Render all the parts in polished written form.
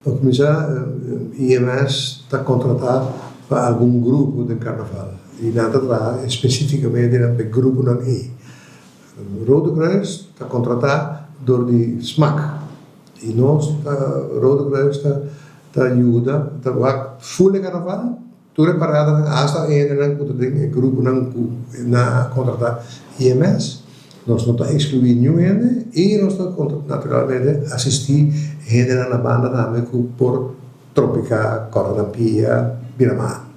Pa kuminsá, IMS ta kontratá pa algun grupo den karnaval i nan ta traha espesífikamente pa e gruponan ei. Rode Kruis ta kontratá dor di smak i nos ta Rode Kruis ta ta yuda ta wak ful e karnaval, tur e paradanan asta e hendenan ku ta den e gruponan ku nan a kontratá IMS. Nos no ta ekskluí niun hende i nos ta naturalmente asistí hendenan na banda tambe ku por trompiká, kòrta nan pia, bira mal.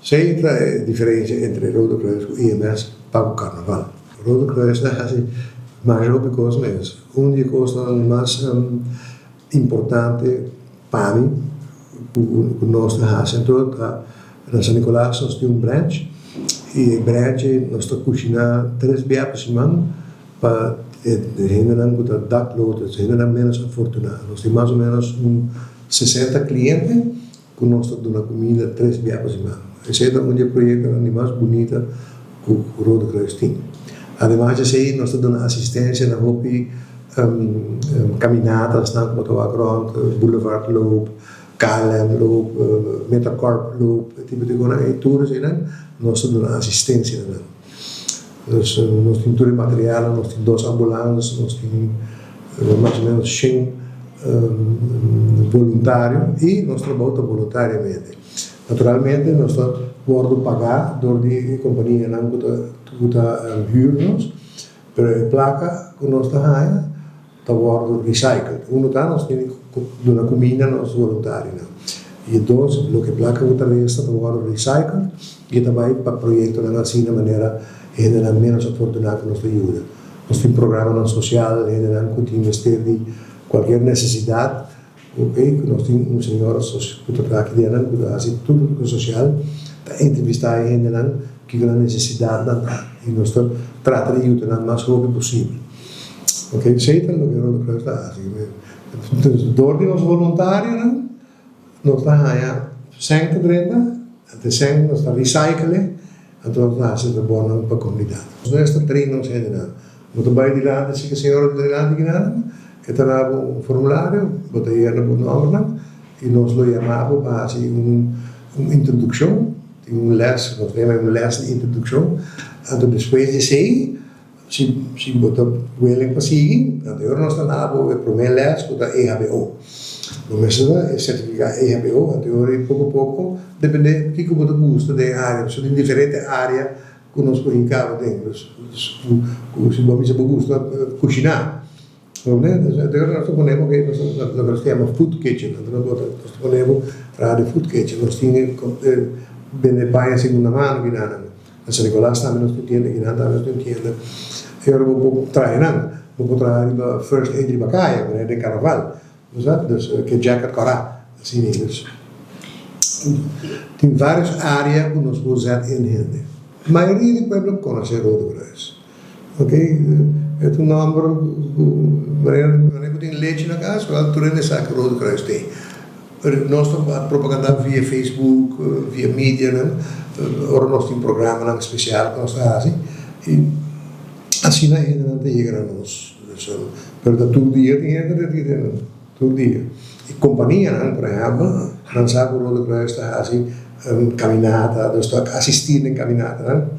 Esei ta e diferensia entre Rode Kruis ku IMS pa ku karnaval. Rode Kruis ta hasi masha hopi kos mes. Un di e kosnan mas importante pa mi ku nos ta hasi anto ta na San Nicolas nos tin un branch i e branch ei nos ta kushiná tres bia pa siman pa e hendenan ku ta dakloos, e hendenan ménos afortuná. Nos tin mas o ménos un sesenta kliente ku nos ta duna kuminda tres bia pa siman. Esei ta un di e proyektonan di mas bunita ku Rode Kruis tin. Ademas di esei nos ta duna asistensia na hopi kaminatasnan ku bo ta wak rònt, Boulevard Loop, KLM Loop, Metacorp Loop, e tipo di kosnan ei tur eseinan nos ta duna asistensia na nan. Dus nos tin tur e materialnan, nos tin dos ambulans, nos tin mas o menos shen boluntario i nos trabou ta boluntariamente. Naturalmente nos ta wòrdu pagá dor di e kompanianan ku ta ku ta hür nos, pero e plaka ku nos ta haña ta wòrdu recycled. Uno ta nos tin ku duna kuminda na nos voluntarionan i e dos loke plaka ku ta resta ta wòrdu recycled i e ta bai pa proyektonan asina manera hendenan ménos afortuná ku nos ta yuda. Nos tin programanan sosial, hendenan ku tin mester di kualkier nesesidat. Ok, ku nos tin un señora ku ta traha aki den nan ku ta hasi tur loke sosial, ta entrevistá e hendenan kiko nan nesesidatnan ta i nos ta trata di yuda nan mas hopi posibel. Ok, esei ta loke Rode Kruis ta hasi. Entonces dor di nos voluntarionan nos ta haña sèn ta drenta, anto e sèn nos ta recycle e, anto nos ta hasi trabounan pa komunidat. Nos ta train nos hendenan. Bo ta bai dilanti si ke señora ta dilanti kinan, e ta dabo un formulario, bo ta yena bo nombernan i nos lo yama bo pa hasi un un introdukshon, tin un les, nos ta yama un les di introdukshon, anto despues di esei si si bo ta willing pa sigui, anto e ora nos ta dabo e prome les ku ta EHBO. Bo mester ta e sertifiká EHBO, anto e ora poko poko depende kiko bo ta gusta den e área, pasobra tin diferente área Ku nos por hinká bo den ku si bo bisa bo gusta kushiná de ora nos ta pone bo nos ta yama food kitchen anto nos ta pone bo traha den food kitchen nos tin bende paña segunda mano kinanan na San Nicolas tambe nos tin tienda kinan tambe nos tin tienda e ora bo por traha nan bo por traha riba first aid riba kaya manera den karnaval. Bo sa? Dus ke jacket kòrá, asina ei. Dus tin vários área ku nos por zet in hende. Mayoria di pueblo konosé Rode Kruis. Ok, e ta un nòmber ku manera manera ku tin lechi na kas, wèl tur hende sa ku Rode Kruis t'ei. Pero nos ta propagandá via Facebook, via medianan, ora nos tin programanan spesial ku nos ta hasi i asina hendenan ta yega na nos. Pero ta tur dia tin hende ta retira nan, tur dia. E kompanianan, por ehèmpel, nan sa ku Rode Kruis ta hasi kaminata, dus ta asistí den kaminatanan.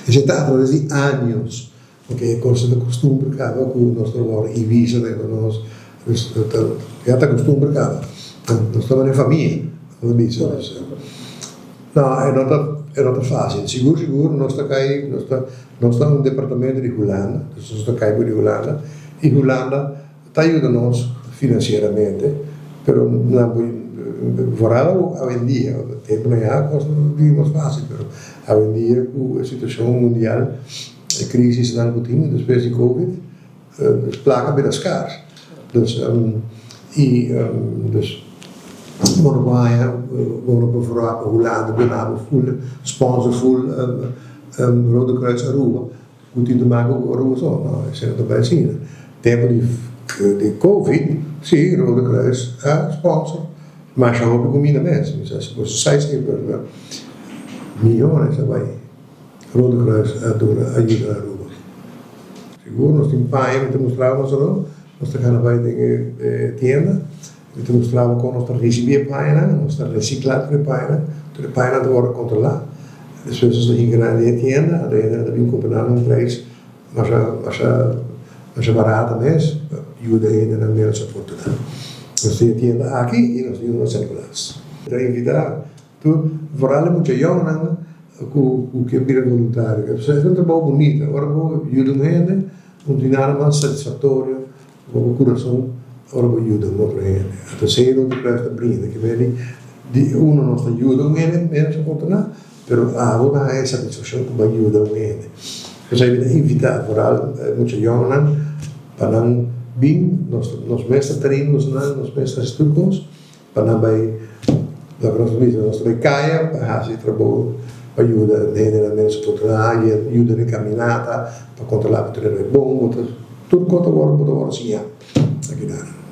Esei ta atraves di años, pasobra e kos ta kustumber kaba ku nos ta wòrdu i visa ta yama nos, dus ya ta kustumber kaba. Nos ta manera famia, nos ta bisa. No, e no ta, e no ta fácil. Sigur sigur nos ta kai, nos ta, nos ta un departamento di Hulanda, dus nos ta kai por di Hulanda, i Hulanda ta yuda nos financieramente, pero nan por, vooral awendia, temponan ya cos no ta bini mas fácil, pero awendia cu e situacion mundial, e crisisnan cu tin despues di covid, Placa bira scars. Dus y dus bo no por haña bo no por verwacht pa Hulanda duna bo full sponsor full Rode Kruis Aruba ku tin te maken ku Aruba so. No, esei no ta bai asina. Tempo di di covid si Rode Kruis a sponsor masha hopi kuminda mes. Mi sa si bo sa esei pero miyones a bai. Rode Kruis a duna ayuda na Aruba. Sigur nos tin paña ku ta mustra nos oro. Nos ta kana bai den e tienda, mi ta mustra bo kon nos ta risibí e pañanan, nos ta resiklá tur e pañanan, tur e pañanan ta wòrdu kontrolá. Despues nos ta hinka nan den e tienda, anto e hendenan ta bin kumpra nan na un preis masha masha masha barata mes pa yuda e hendenan ménos afortuná. Nos tin e tienda aki i nos tin un na San Nicolas. Ta invitá tur, foral e mucha yònnan ku ku ke bira voluntario. Pasobra es un trabou bunita, ora bo yuda un hende No tin nada mas satisfactorio pa bo curason ora bo yuda un otro hende. Anto esey lo di Kruis ta brinda, ke medi di uno nos ta yuda un hende menos afortuna, pero abo ta haña e satisfaccion cu bo a yuda un hende. Esey mi ta invita vooral mucha yònnan pa nan bin, nos nos mes ta train bosnan, nos mes ta haci tur cos pa nan bai, loke nos ta bisa, nos ta bai kaya pa hasi trabou pa yuda hendenan menos afortuná, yuda den kaminata, pa kontrolá ku tur e bai bon, bo ta tur kos ta wòrdu bo ta wòrdu siñá aki nan.